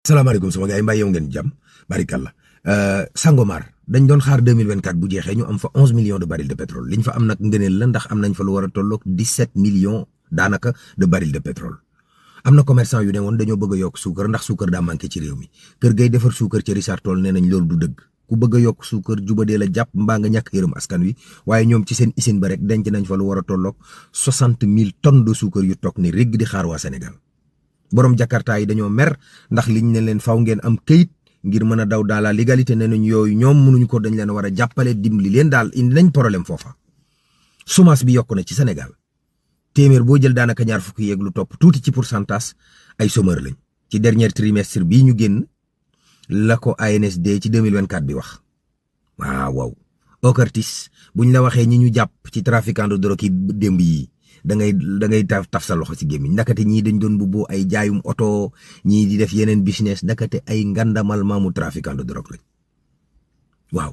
salaamaaleykum sama gars yi mbaa yow ngeen jàmm barikalla Sangomar dañ doon xaar 2024 bu jeexee ñu am fa 11 millions de barils de pétrole liñ fa am nag ngëneel la ndax am nañ fa lu war a tolloog 17 millions daanaka de barils de pétrole. am na commerçant yu ne woon dañoo bëgg a yokk suukar ndax suukar daa manqué ci réew mi kër gay defar suukar ci Richard Toll nee nañ loolu du dëgg ku bëgg a yokk suukar jubadee la jàpp mbaa nga ñàkk yërëm askan wi waaye ñoom ci seen usine ba rek denc nañ fa lu war a tolloog 60 000 tonnes de suukar yu toog ni régg di xaar waa Sénégal. borom Jakarta yi dañoo mer ndax liñ ne leen faw ngeen am këyit ngir mën a daw dans la légalité ne nañ yooyu ñoom mënuñu ko dañ leen war a jàppale dimbali leen daal indi nañ problème foofa. semence bi yokku na ci Sénégal téeméer boo jël daanaka ñaar fukki yeeg lu topp tuuti ci pourcentage ay chômeur lañ ci dernier trimestre bii ñu génn la ko ANSD ci 2024 bi wax. waaw Ocartis buñ la waxee ñi ñu jàpp ci trafiquant de drogue yi démb yi. da ngay taf sa loxo ci gémmiñ ndakate ñii dañ doon bubboo ay jaayum oto ñii di def yeneen business ndakate ay ngandamal maamu trafiquant de drogue lañ waaw